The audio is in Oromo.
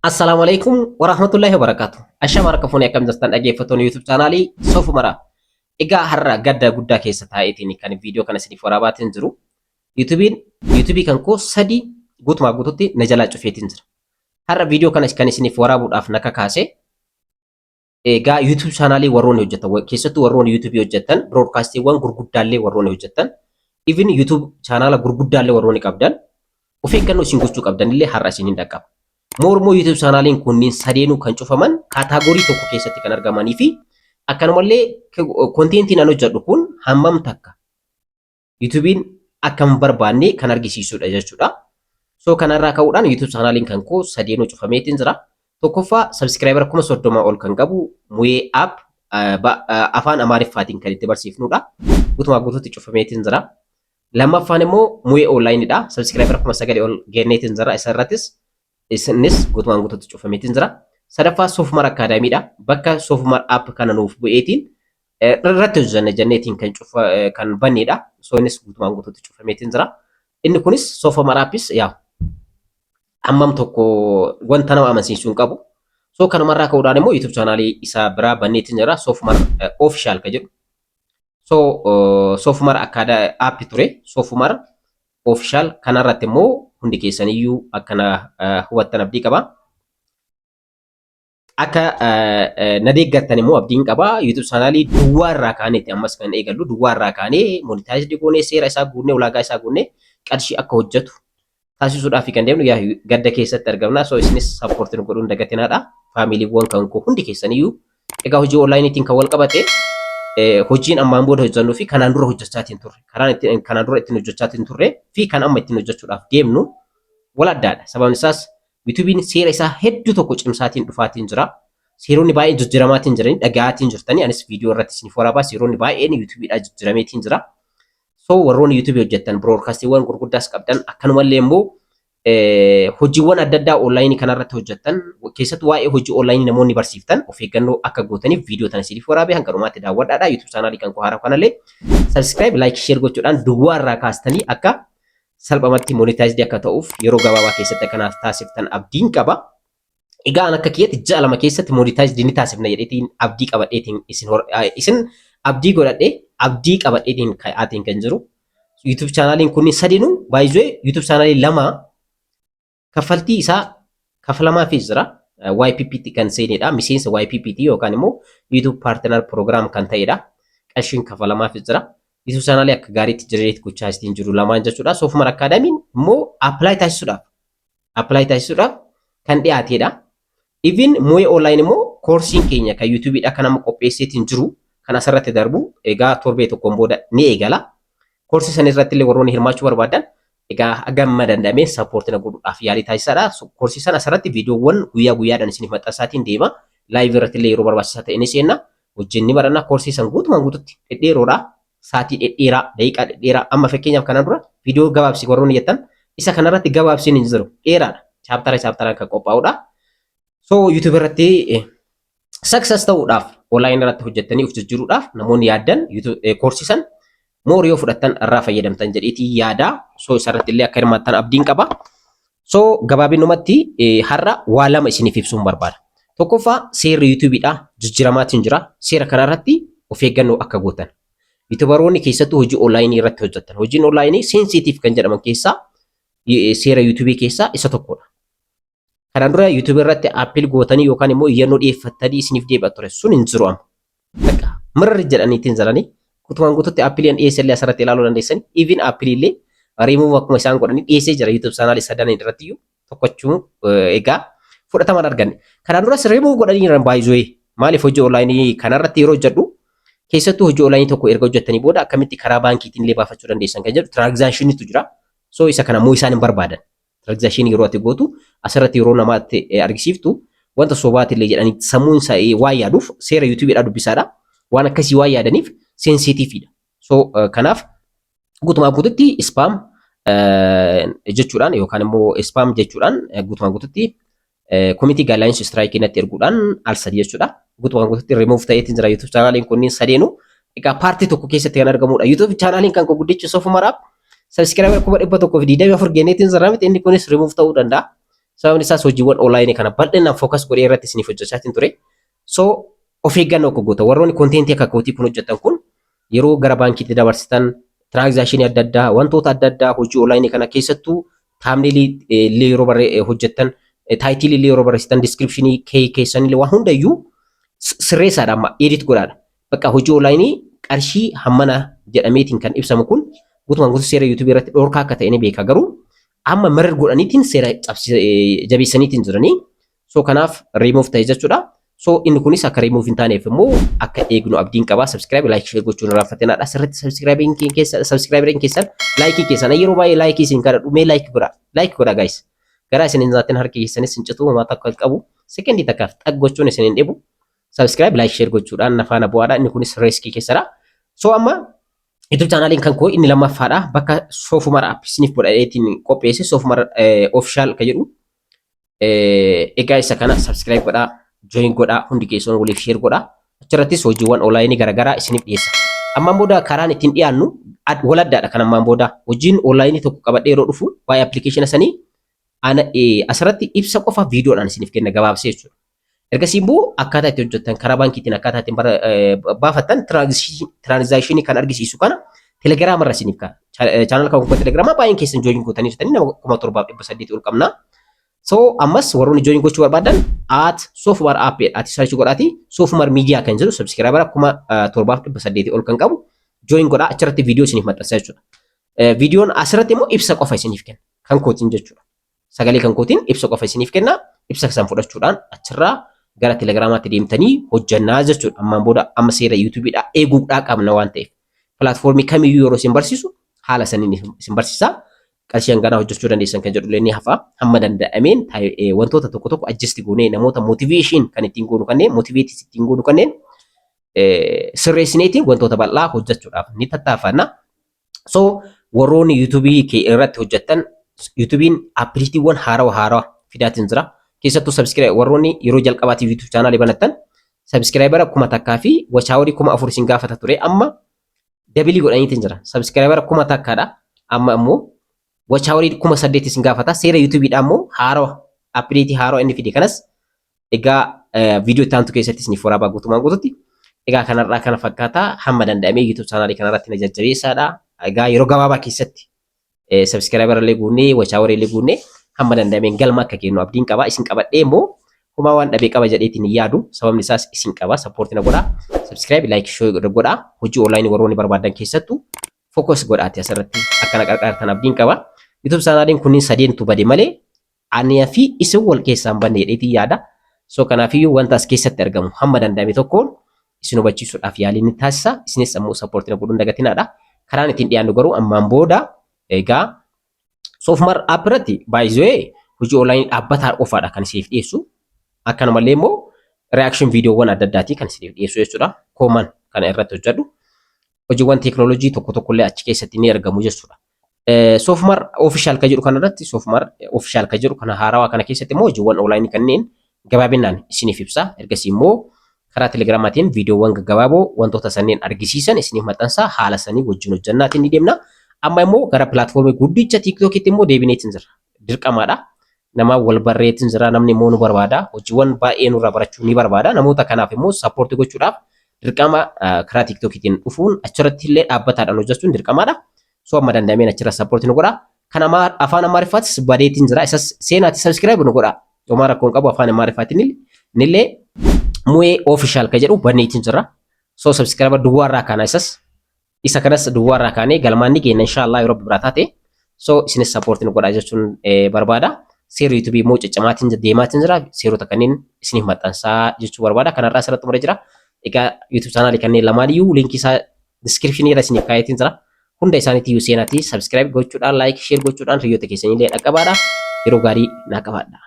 Assalaamu alaikum warahmatullahi wabarakatuh. Ashama harka fuunee, akkam jirtan dhaggeeffattoonni YouTube chaanaalii Soofumara? Egaa har'a gadda guddaa keessa taa'eetiin kan viidiyoo kana isiniif waraabaatiin jiru. YouTube'n YouTubeii kan koo sadi guutumaa guututti na jalaa cufeetiin jira. Har'a viidiyoo kana kan isiniif waraabuudhaaf na kakaase, egaa YouTube chaanaalii warroonni hojjetan, keessattuu warroonni YouTube hojjetan, broadcastiiwwan gurguddaallee warroonni hojjetan, even YouTube chaanaala gurguddaallee warroonni qabdan, of eeggannoo isin gochuu qabdan illee har'a isin hin dhaqqaba. Mormoo YouTube chaanaaliin kunniin sadeenuu kan cufaman category tokko keessatti kan argamanii fi akkanumallee contentiin an hojjedhu kun hammam takka YouTube'n akka hin barbaanne kan argisiisudha jechuudha. So kanarraa ka'uudhaan YouTube chaanaaliin kan koo sadeenuu cufameetiin jira. Tokkoffaa, subscriber 30,000 ol kan qabu Muyee App afaan Amaariffaatiin kan itti barsiifnudha. Guutumaa guutuutti cufameetiin jira. Lammaffaan immoo Muyee Onlineidha. Subscriber 9,000 ol genneetiin jira. Isa irrattis isinis guutumaan guutuutti cufameetiin jira. Sadaffaa Soofumar Academydha. Bakka Soofumar App kana nuuf bu'eetiin irratti hojjanne jenneetiin kan cufa kan banneedha. So innis guutumaan guutuutti cufameetiin jira. Inni kunis Soofumar Appis yaa hammam tokko wanta nama amansiisuu hin qabu. So kanumarraa ka'uudhaan immoo YouTube chaanaalii isaa biraa banneetiin jira. Soofumar Official ka jedhu. So Soofumar Akkaada App ture. Soofumar Official kanarratti immoo hundi keessaniyyuu akkana hubattan abdii qaba. Akka na deeggartan immoo abdiin qaba. YouTube chaanaalii duwwaa irraa kaaneeti ammas kan eegallu. Duwwaa irraa kaanee monetize goonee, seera isaa guunnee, ulaagaa isaa guunnee qarshii akka hojjetu taasisuudhaaf kan deemnu. Yaa gadda keessatti argamna. So isinis support nu godhuun dagatinaadha. Familywwan kan koo hundi keessaniyyuu, egaa hojii onlineiitiin kan wal qabate hojiin ammaan booda hojjennuu fi kanaan dura hojjechaatiin turre, karaan ittiin kanaan dura ittiin hojjechaatiin turre fi kan amma ittiin hojjechuudhaaf deemnu wal addaadha. Sababni isaas YouTube'n seera isaa hedduu tokko cimsaatiin dhufaatiin jira. Seeronni baay'een jijjiiramaatiin jiranii dhaga'aatiin jirtanii, anis viidiyoo irratti isiniif waraabaa, seeronni baay'een YouTube'dhaa jijjiirameetiin jira. So warroonni YouTube hojjettan, broadcastiiwwan gurguddaas qabdan, akkanumallee immoo hojiiwwan adda addaa onlineii kanarratti hojjettan, keessattuu waa'ee hojii onlineii namoonni barsiiftan, of eeggannoo akka gootaniif viidiyoo tana isiniif waraabee hanga dhumaatti daawwadhaadha. YouTube chaanaalii kan koo haaraa kanallee subscribe, like, share gochuudhaan duwwaa irraa kaastanii akka salphumatti monetized akka ta'uuf yeroo gabaabaa keessatti akkanaaf taasiftan abdiin qaba. Egaa an akka kiyyatti ji'a 2 keessatti monetized ni taasifna jedheetiin abdii qabadheetiin isin abdii godhadhee abdii qabadheetiin ka'aatiin kan jiru. YouTube chaanaaliin kunniin sadinuu baay'ee YouTube chaanaalii lama kaffaltii isaa kafalamaafis jira. YPP kan seenedha. Miseensa YPP yookaan immoo YouTube Partner Program kan ta'edha. Qarshiin kafalamaafis jira. YouTube chaanaalii akka gaariitti generate gochaa ittiin jiru lamaan jechuudha. Soofumar Academyn immoo apply taasisuudhaaf kan dhiyaatedha. Even Muyee Online immoo koorsiin keenya kan YouTubeidha kan amma qopheesseetiin jiru kan asirratti darbu egaa torbee tokkoon booda ni eegala. Koorsii san irratti illee warroonni hirmaachuu barbaadan, egaa gamma danda'ameen support na godhuudhaaf yaalii taasisaadha. Koorsii sana asirratti viidiyoowwan guyyaa guyyaadhaan isiniif maxxansaatiin deema. Live irratti illee yeroo barbaachisaa ta'e ni seenna. Wajjin ni baranna. Koorsii san guutumaan guututti dhedheeroodha. Saatii dhedheeraa, daqiiqaa dhedheeraa. Amma fakkeenyaaf kanaan dura viidiyoo gabaabsi warroonni jettan, isa kanarratti gabaabsiin hin jiru. Dheeraadha. Chaptera chapteraan kan qophaa'udha. So YouTube irratti success ta'uudhaaf, online irratti hojjettanii of jijjiiruudhaaf namoonni yaaddan, koorsii san more yoo fudhattan irraa fayyadamtan jedheetii yaada. So isarratti illee akka hirmaattan abdiin qaba. So gabaabinumatti har'a waa lama isiniif ibsuun barbaada. Tokkoffaa, seerri YouTubeidha jijjiiramaatiin jira. Seera kanarratti of eeggannoo akka gootan. YouTuberoonni keessattuu hojii onlineii irratti hojjetan. Hojiin onlineii sensitive kan jedhaman keessaa seera YouTubeii keessaa isa tokkodha. Kanaan dura YouTube irratti appeal gootanii yookaan immoo iyyannoo dhiyeeffattanii isiniif deebi'a ture, sun hin jiru amma. Bakka mirri jedhaniitiin jiranii guutumaan guututti appealiin dhiyeessellee asirratti ilaaluu dandeessani. Even appealii illee riimuu akkuma isaan godhanii dhiyeessee jira. YouTube chaanaalii sadan irratti iyyuu tokkochuu egaa fudhataman arganne. Kanaan duras riimuu godhanii jiran baay'ee. Maaliif? Hojii onlineii kanarratti yeroo hojjedhu, keessattuu hojii onlineii tokko erga hojjettanii booda akkamitti karaa baankiitiin illee baafachuu dandeessan kan jedhu transactionitu jira. So isa kana immoo isaan hin barbaadan. Transactionii yeroo ati gootu asirratti yeroo namaatti argisiiftu wanta sobaatillee jedhanii sammuun isaa waan yaaduuf, seera YouTubeidhaa dubbisaadha. Waan akkasii waan yaadaniif sensitivedha. So kanaaf guutumaa guututti spam jechuudhaan yookaan immoo spam jechuudhaan guutumaa guututti community guidelines strikeii natti erguudhaan al sadi jechuudha. Guutumaa guututti remove ta'eetiin jira YouTube chaanaaliin kunniin sadeenuu. Egaa paartii tokko keessatti kan argamudha. YouTube chaanaaliin kan koo guddichi Soofumaraaf subscriber 124,000 genneetiin jira miti, inni kunis remove ta'uu danda'a. Sababni isaas hojiiwwan onlaayinii kana bal'inaan focus godhee irratti isiniif hojjechaatiin ture. So of eeggannoo akka goota warroonni contentii akka kootii kun hojjetan kun yeroo gara baankiitti dabarsitan, transactionii adda addaa, wantoota adda addaa, hojii onlaayinii kana keessattuu thumbnailii illee yeroo barree hojjettan, titleii illee yeroo barreessitan, descriptionii keessan illee waan hundayyuu sirreessaadha, amma edit godhaadha. Bakka hojii onlaayinii qarshii hammana jedhameetiin kan ibsamu kun guutumaan guutuu seera YouTubeii irratti dhorkaa akka ta'e ni beeka, garuu amma marar godhaniitiin seera jabeessaniitiin jiranii. So kanaaf remove ta'e jechuudha. So inni kunis akka remove hin taaneef immoo akka eegnu abdiin qaba. Subscribe, like, share gochuun irraanfatinaadha. Sirriitti subscribing keessa, subscribing keessan, like keessan, yeroo baay'ee like isin kadhadhu, mee like godha. Like godha, guys. Garaa isin hin nyaatin, harki keessanis hin citu, homaa takka qabu. Sekendii takkaaf xag gochuun isin hin dhibu. Subscribe, like, share gochuudhaan na faana bu'aadha. Inni kunis riskii keessadha. So amma YouTube channeliin kan koo inni lammaffaadha. Bakka Soofumar App isiniif godhadheetiin qopheesse, Soofumar Official kan jedhu. Egaa isa kana subscribe godhaa, join godhaa, hundi keessan waliif share godhaa. Achirrattis hojiiwwan onlaayinii garaagaraa isiniif dhiyeessa. Ammaan booda karaan ittiin dhiyaannu wal addaadha. Kan ammaan booda hojiin onlaayinii tokko qabadhee yeroo dhufu waa'ee applicationa sanii ana asirratti ibsa qofa viidiyoodhaan isiniif kenna, gabaabsee jechuudha. Ergasii immoo akkaataa itti hojjettan, karaa baankiitiin akkaataa ittiin baafattan, transactionii kan argisiisu kana Telegiraama irra isiniif ka'a. Channel kan kun Telegiraamaa baay'een keessan join gootanii jirtanii, nama 7800 ol qabna. So ammas warroonni join gochuu barbaadan @SofumarApp ati search godhaati, Soofumar Miidiyaa kan jedhu subscribera 7800 ol kan qabu join godhaa, achirratti viidiyoo isiniif maxxansa jechuudha. Viidiyoon asirratti immoo ibsa qofa isiniif kenna kan kootiin jechuudha. Sagalee kan kootiin ibsa qofa isiniif kenna. Ibsa san fudhachuudhaan achirraa gara Telegiraamaatti deemtanii hojjannaa jechuudha. Ammaan booda amma seera YouTubeiidhaa eeguudhaa qabna waan ta'eef. Platformii kamiyyuu yeroo isin barsiisu haala saniin isin barsiisa. Qarshii hanganaa hojjechuu dandeessan kan jedhu ni hafa. Hamma danda'ameen wantoota tokko tokko adjust goonee, namoota motivation kan ittiin goonu kanneen, motivate ittiin goonu kanneen sirreessineetiin wantoota bal'aa hojjechuudhaaf ni tattaafanna. So warroonni YouTubeii irratti hojjettan, YouTubeiin updateiiwwan haarawaa haarawaa fidaatiin jira. Keessattuu subscribe, warroonni yeroo jalqabaatiif YouTube channelii banattan, subscribera 1000 fi watch hourii 4000 isin gaafata ture, amma double godhaniitiin jira. Subscribera 1000dha. Amma immoo watch hourii 8000 isin gaafata. Seera YouTubeiidhaa immoo haarawaa, updateii haarawaa inni fide kanas egaa viidiyoo itti aantu keessatti isiniif waraabaa guutumaan guututti. Egaa kanarraa kana fakkaata, hamma danda'amee YouTube channelii kanarratti na jajjabeessaadha. Egaa yeroo gabaabaa keessatti subscribera illee guunnee, watch hourii illee guunnee, hamma danda'ameen galma akka kennu abdiin qaba. Isin qabadhee immoo homaa waan dhabee qaba jedheetiin hin yaadu. Sababni isaas isin qaba. Supportii na godhaa. Subscribe, like, share godhaa. Hojii onlaayinii warroonni barbaadan keessattuu focus godhaati asirratti akkana qarqaartan abdiin qaba. YouTube channeliin kunniin sadeentu bade malee anii fi isin wal keessaan banne jedheetiin yaada. So kanaafiyyuu wanta as keessatti argamu hamma danda'ame tokkoon isin hubachiisuudhaaf yaalii ni taasisa. Isinis ammoo supportii na godhuun dagatinaadha. Karaan ittiin dhiyaannu garuu ammaan booda egaa Soofumar App irratti baay'ee hojii onlaayinii dhaabbataa qofaadha kan isiniif dhiyeessu. Akkanumallee immoo reaction viidiyoowwan adda addaatii kan isiniif dhiyeessu jechuudha. Kooman kana irratti hojjedhu. Hojiiwwan teekinooloojii tokko tokkollee achi keessatti ni argamu jechuudha. Soofumar Official kan jedhu kanarratti, Soofumar Official kan jedhu kana haarawaa kana keessatti immoo hojiiwwan onlaayinii kanneen gabaabinaan isiniif ibsa. Ergasii immoo karaa Telegiraamaatiin viidiyoowwan gaggabaaboo wantoota sanneen argisiisan isiniif maxxansa, haala sanii wajjin hojjannaatiin ni deemna. Amma immoo gara platformii guddicha TikTokitti immoo deebineetiin jira. Dirqamaadha. Nama wal barreetiin jira, namni immoo nu barbaada. Hojiiwwan baay'ee nurraa barachuu ni barbaada. Namoota kanaaf immoo supportii gochuudhaaf dirqama karaa TikTokiitiin dhufuun achirratti illee dhaabbataadhaan hojjechuun dirqamaadha. So amma danda'ameen achirra supportii nu godha. Kan afaan Amaariffaatis badeetiin jira. Isas seenaatti subscribe nu godha. Homaa rakkoon qabu, afaan Amaariffaatiin illee Mu'ee Official kan jedhu baneetiin jira. So subscribe duwwaarraa kaana, isas isa kanas duwwaarraa kaanee galmaan ni kenna inshaallah yeroo biraa taate. So isinis supportii nu godhaa jechuun barbaada. Seera YouTubeii immoo ciccimaatiin deemaatiin jira. Seerota kanneen isiniif maxxansaa jechuu barbaada. Kanarraa asirratti xumuree jira. Egaa YouTube channelii kanneen lamaan iyyuu linkii isaa descriptionii irra isiniif kaayetiin jira. Hunda isaaniitti iyyuu seenaatii subscribe gochuudhaan, like, share gochuudhaan hiriyoota keessanii illee dhaqqabaadha. Yeroo gaarii naa qabaadha.